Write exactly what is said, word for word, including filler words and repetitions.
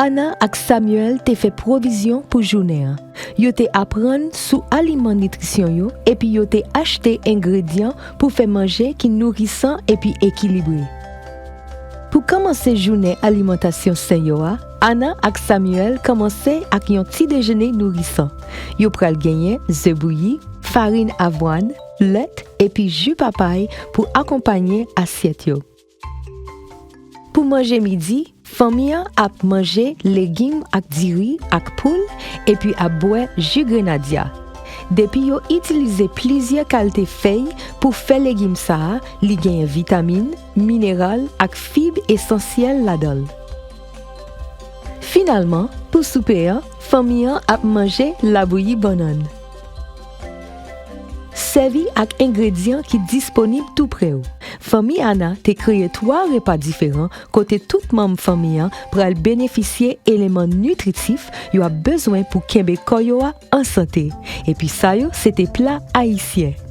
Ana ak Samuel te fè pwovizyon pou jounen an. Yo te aprann sou aliman nitrisyon yo epi yo te achte engredyan pou fè manje ki nourisan epi ekilibre. Pou kòmanse jounen alimantasyon sen yo a, Ana ak Samuel kòmanse ak yon ti dejene nourisan. Yo pral genyen ze bouyi, farin avwàn, lèt epi ji papay pou akonpanye asyèt yo. Pou manje midi, fanmi an ap manje legim ak diri ak poul epi ap bwè ji grenadya. Depi yo itilize plizyè kalte fèy pou fè legim sa a, li genyen vitamin, mineral ak fib esansyèl ladan l. Finalman, pou soupe an, fanmi an ap manje labouyi bannann. Sèvi ak engredyan ki disponib toupre w. Fanmi Ana te kreye twa repa diferan kote tout manm fanmi an pral benefisye eleman nitritif yo ap bezwen pou kenbe kò yo a an sante. Epi sa yo se te pla ayisyen.